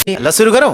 ल सुरु गरौँ।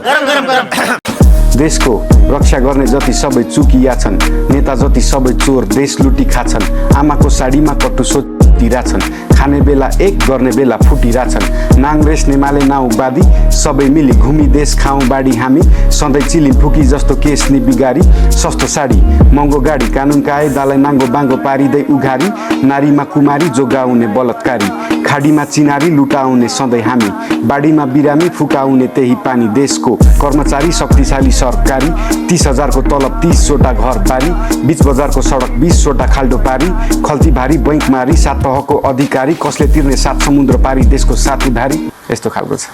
देशको रक्षा गर्ने जति सबै चुकिया छन्, नेता जति सबै चोर देश लुटी खाछन्, आमाको साडीमा कटु सोचिरहेछन्, खाने बेला एक गर्ने बेला फुटिरहेछन्, नाङ्ग्रेस नेमाले नाउँ बादी सबै मिली घुमी देश खाउँ बाडी हामी, सधैँ चिली फुकी जस्तो केस नि बिगारी, सस्तो साडी महँगो गाडी कानुन कायदालाई नाङ्गो बाङ्गो पारिँदै उघारी, नारीमा कुमारी जोगाउने बलात्कारी, खाडीमा चिनारी लुटाउने सधैँ हामी, बाढीमा बिरामी फुकाउने त्यही पानी, देशको कर्मचारी शक्तिशाली सरकारी, 30,000 को तलब 30 वटा घर बारी, बीच बजारको सडक 20 वटा खाल्डो पारी, खल्ती भारी बैंक मारी, सात तहको अधिकारी कसले तिर्ने सात समुद्र पारी, देशको साथ उधारी, यस्तो खालको छ।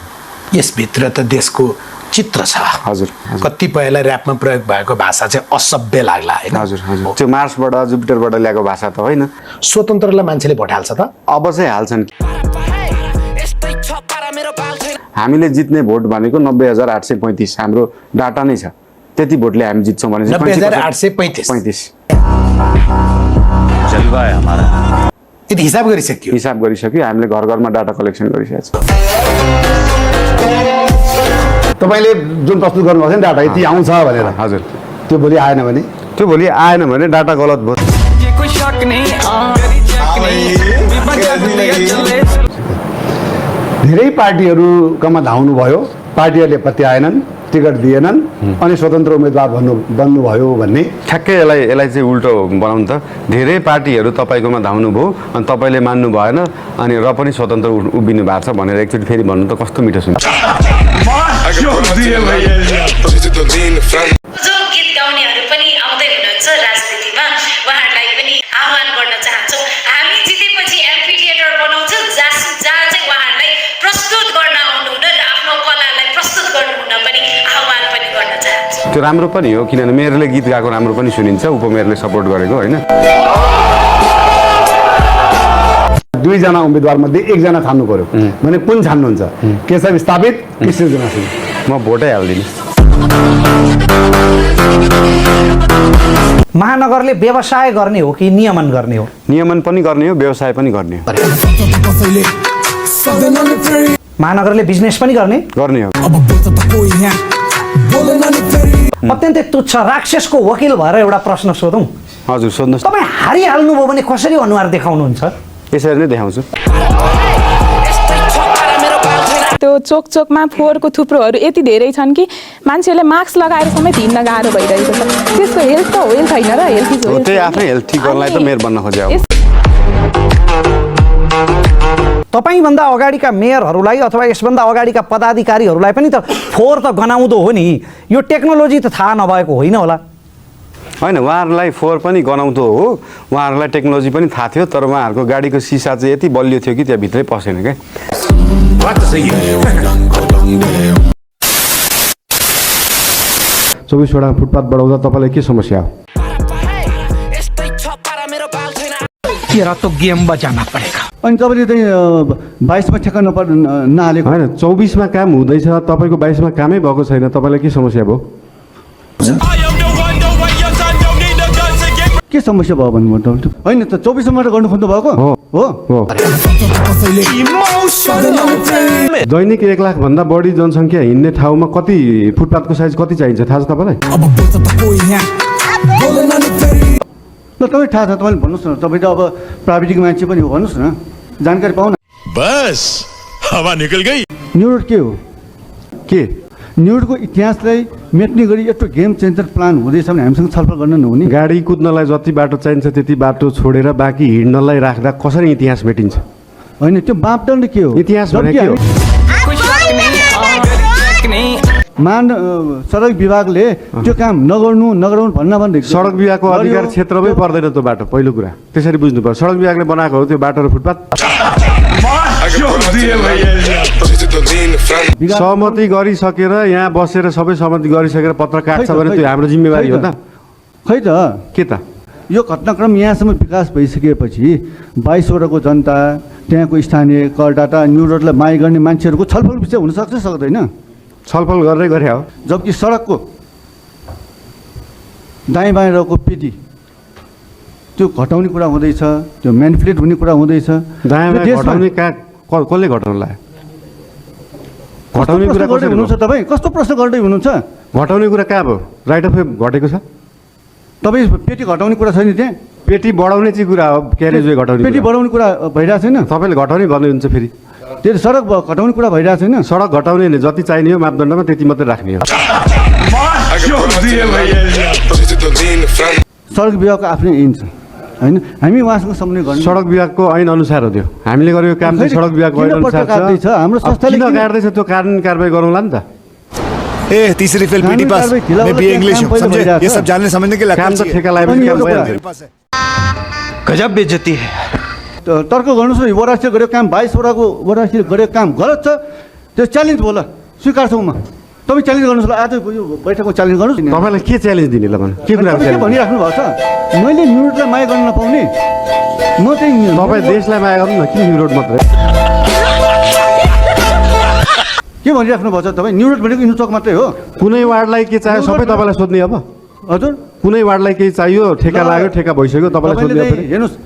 यसभित्र त देशको चित्र छ। हजुर कतिपयलाई ऱ्यापमा प्रयोग भएको भाषा चाहिँ असभ्य लाग्ला हैन? हजुर हजुर त्यो मार्सबाट जुपिटरबाट ल्याएको भाषा त होइन। स्वतन्त्रलाई मान्छेले भोट हाल्छ त? अब चाहिँ हाल्छन्। हामीले जित्ने भोट भनेको 90,835 हाम्रो डाटा नै छ। त्यति भोटले हामी जित्छौँ भने 90,835 जलवा है हमारा। यदि हिसाब गरिसक्यो? हिसाब गरिसक्यो। हामीले घर घरमा डाटा कलेक्सन गरिसकेको छ। तपाईले जुन प्रस्तुत गर्नुभएको छ नि डाटा यति आउँछ भनेर, हजुर त्यो भोलि आएन भने डाटा गलत भयो। धेरै पार्टीहरूकोमा धाउनु भयो, पार्टीहरूले पत्याएनन्, टिकट दिएनन्, अनि स्वतन्त्र उम्मेदवार बन्नुभयो भन्ने। ठ्याक्कै यसलाई चाहिँ उल्टो बनाउनु त। धेरै पार्टीहरू तपाईँकोमा धाउनु भयो अनि तपाईँले मान्नु भएन अनि र पनि स्वतन्त्र उभिनु भएको छ भनेर एकचोटि फेरि भन्नु त कस्तो मिठो सुन्छ। जो गीत गाउनेहरू पनि आउँदै हुनुहुन्छ राजनीतिमा, उहाँहरूलाई पनि आह्वान गर्न चाहन्छौँ। हामी जितेपछि एम्फी थिएटर बनाउँछौँ जहाँ चाहिँ उहाँहरूलाई प्रस्तुत गर्न आउनुहुन र आफ्नो कलालाई प्रस्तुत गर्नुहुन पनि आह्वान पनि गर्न चाहन्छौँ। त्यो राम्रो पनि हो, किनभने मेयरले गीत गाएको राम्रो पनि सुनिन्छ, उपमेयरले सपोर्ट गरेको होइन। दुईजना उम्मेदवार मध्ये एकजना छान्नु पर्यो भने कुन छान्नुहुन्छ? केशव स्थापित कि सृजनाशील? म भोटै हाल्दिनँ। महानगरले व्यवसाय गर्ने हो कि नियमन गर्ने हो? नियमन पनि गर्ने हो, व्यवसाय पनि गर्ने हो। महानगरले बिजनेस पनि गर्ने हो। अत्यन्तै तुच्छ राक्षसको वकिल भएर एउटा प्रश्न सोधौँ। हजुर सोध्नुहोस्। तपाईँ हारिहाल्नुभयो भने कसरी अनुहार देखाउनुहुन्छ? यसरी नै देखाउँछु। त्यो चोकमा फोहोरको थुप्रोहरू यति धेरै छन् कि मान्छेले मास्क लगाएर समेत हिँड्न गाह्रो भइरहेको छ। त्यसको हेल्थ त होइन र हेल्थ इज हो। त्यही आफ्नै हेल्थ ठिक गर्नलाई त मेयर बन्न खोज्यो। तपाईँभन्दा अगाडिका मेयरहरूलाई अथवा यसभन्दा अगाडिका पदाधिकारीहरूलाई पनि त फोहोर त गनाउँदो हो नि। यो टेक्नोलोजी त थाहा नभएको होइन होला? होइन, उहाँहरूलाई फोहोर पनि गनाउँदो हो, उहाँहरूलाई टेक्नोलोजी पनि थाहा थियो, तर उहाँहरूको गाडीको सिसा चाहिँ यति बलियो थियो कि त्यहाँभित्रै पसेन क्या। 24 वटा फुटपाथ बढाउँदा तपाईँलाई के समस्या हो? तेरा तो गेम बजाना पड़ेगा। अनि तपाईँले चाहिँ 22 मा ठेक्का नहालेको होइन? 24 मा काम हुँदैछ, तपाईँको 22 मा कामै भएको छैन, तपाईँलाई के समस्या भयो? के समस्या भयो भन्नुभयो तपाईँ? होइन त 24 मात्र गर्नु खोज्नु भएको हो? दैनिक 1 लाख भन्दा बढी जनसङ्ख्या हिँड्ने ठाउँमा कति फुटपाथको साइज कति चाहिन्छ थाहा छ तपाईँलाई? ल तपाईँ थाहा छ, तपाईँले भन्नुहोस् न। तपाईँ त अब प्राविधिक मान्छे पनि हो, भन्नुहोस् न, जानकारी पाउन। बस हावा निकल गई। न्युरोड के हो? के न्युरोडको इतिहासलाई मेट्ने गरी यत्रो गेम चेन्जर प्लान हुँदैछ भने हामीसँग छलफल गर्न नहुने? गाडी कुद्नलाई जति बाटो चाहिन्छ त्यति बाटो छोडेर बाँकी हिँड्नलाई राख्दा कसरी इतिहास मेटिन्छ? होइन, त्यो मापदण्ड के हो? इतिहास भने के हो? सडक विभागले त्यो काम नगराउनु भन्न सडक विभागको अधिकार क्षेत्रमै पर्दैन त्यो बाटो, पहिलो कुरा त्यसरी बुझ्नु पर्छ। सडक विभागले बनाएको हो त्यो बाटो र फुटपाथ। सहमति गरिसकेर यहाँ बसेर सबै सहमति गरिसकेर पत्र काट्छ भने त्यो हाम्रो जिम्मेवारी हो त? खै त के त? यो घटनाक्रम यहाँसम्म विकास भइसकेपछि 22 वटाको जनता, त्यहाँको स्थानीय करदाता, न्युरोडलाई माया गर्ने मान्छेहरूको छलफल विषय हुन सक्छ सक्दैन? छलफल गरेरै गरे हो। जबकि सडकको दायाँ बायाँ रहेको पेटी त्यो घटाउने कुरा हुँदैछ, त्यो म्यानिपुलेट हुने कुरा हुँदैछ। दायाँ बायाँ घटाउने कसले घटाउनु लाग्यो? घटाउने कुरा गर्दै कसरी हुनुहुन्छ तपाईँ? कस्तो प्रश्न गर्दै हुनुहुन्छ? घटाउने कुरा कहाँ भयो? राइट अफ वे घटेको छ। तपाईँ पेटी घटाउने कुरा छैन त्यहाँ? पेटी बढाउने चाहिँ कुरा हो, क्यारेज वे घटाउने पेटी कुरा। बढाउने कुरा भइरहेको छैन? तपाईँले घटाउने भन्नुहुन्छ फेरि। त्यो सडक घटाउने कुरा भइरहेको छैन? सडक घटाउने होइन, जति चाहिने हो मापदण्डमा त्यति मात्रै राख्ने हो। सडक विभागको आफ्नै ऐन छ होइन, हामी उहाँसँग समन्वय गर्नु। सडक विभागको ऐन अनुसार हो त्यो। हामीले गरेको काम चाहिँ सडक विभागको ऐन अनुसार काट्दैछ हाम्रो संस्थाले? किन काट्दैछ त्यो कानुन कारबाही गरौँला नि त। ए तीसरी फेल पीटी पास मैं बीए इंग्लिश हूँ समझे, ये सब जानने समझने के काम त ठेका लगाए पनि काम भइहाल्छ। गजब बेइज्जती है। तर्क गर्नुहोस् न, वडासीले गरेको काम 22वटाको वडासीले गरेको काम गलत छ, त्यो च्यालेन्ज होला, स्वीकार्छौँ म। तपाईँ च्यालेन्ज गर्नुहोस् ल, आज यो बैठकको च्यालेन्ज गर्नुहोस्। तपाईँलाई के च्यालेन्ज दिने ल भन, के कुरा के भनिराख्नु भएको छ? मैले न्युरोडलाई माया गर्न नपाउने, म चाहिँ तपाईँ देशलाई माया गर्नु न, किन न्युरोड मात्रै? के भनिराख्नु भएको छ तपाईँ? न्युरोड भनेको इन्चोक मात्रै हो। कुनै वार्डलाई के चाहियो सबै तपाईँलाई सोध्ने अब? हजुर कुनै वार्डलाई केही चाहियो, ठेका लाग्यो, ठेका भइसक्यो, तपाईँलाई सोध्ने हो फेरि? हेर्नुहोस्,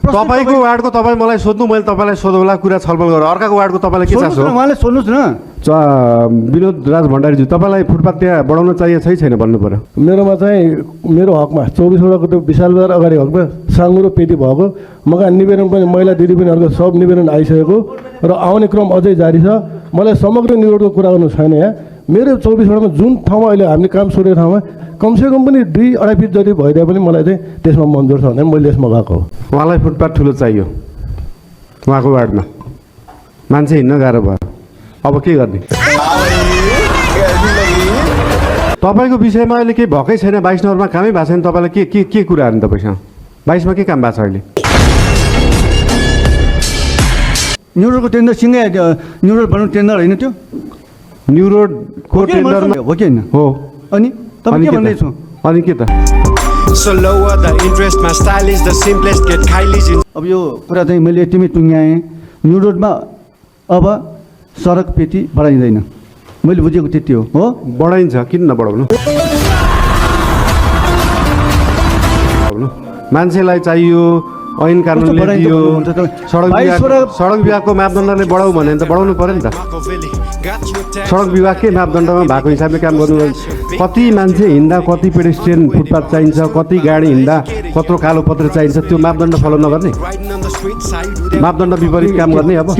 तपाईँको वार्डको तपाईँ मलाई सोध्नु, मैले तपाईँलाई सोधौँला, कुरा छलफल गरौँ। अर्काको वार्डको तपाईँलाई के चासो हो? उहाँले सोध्नुहोस् न। विनोद राज भण्डारीज्यू, तपाईँलाई फुटपाथ त्यहाँ बढाउन चाहियो छैन भन्नु पर्यो। मेरोमा चाहिँ मेरो हकमा 24वटाको त्यो विशाल बजार अगाडि हकमा साँगुरो पेटी भएको मका निवेदन पनि महिला दिदीबहिनीहरूको सब निवेदन आइसकेको र आउने क्रम अझै जारी छ। मलाई समग्र निवेदनको कुरा गर्नु छैन यहाँ। मेरो 24वटामा जुन ठाउँमा अहिले हामीले काम सुरेको ठाउँमा कमसेकम पनि 2-2.5 फिट जति भइदिए पनि मलाई चाहिँ त्यसमा मन्जुर छ भने मैले यसमा गएको हो। उहाँलाई फुटपाथ ठुलो चाहियो उहाँको वार्डमा, मान्छे हिँड्न गाह्रो भयो, अब के गर्ने? तपाईँको विषयमा अहिले केही भएकै छैन, 22 नम्बरमा कामै भएको छैन। तपाईँलाई के कुराहरू नि तपाईँसँग 22मा के काम भएको छ अहिले? न्युरोडको टेन्डर सँगै न्युरोड बनाउनु टेन्डर होइन त्यो? न्यू रोडको टेन्डरमा हो कि होइन? हो। अनि तपाईँ के भन्दैछु? अनि के त? So lower the interest, my style is the simplest, get Kylie's in. अब यो कुरा चाहिँ मैले यतिमै टुङ्ग्याएँ। न्यु रोडमा अब सडक पेटी बढाइँदैन, मैले बुझेको त्यति हो। बढाइन्छ, किन नबढाउनु? मान्छेलाई चाहियो, ऐन कानुनले दियो, सडक विभागको मापदण्डले बढाउ भने त बढाउनु पर्यो नि त। सडक विभागकै मापदण्डमा भएको हिसाबले काम गर्नु। कति मान्छे हिँड्दा, कति पेडेस्ट्रियन फुटपाथ चाहिन्छ, कति गाडी हिँड्दा कत्रो कालो पत्र चाहिन्छ, त्यो मापदण्ड फलो नगर्ने, मापदण्ड विपरीत काम गर्ने अब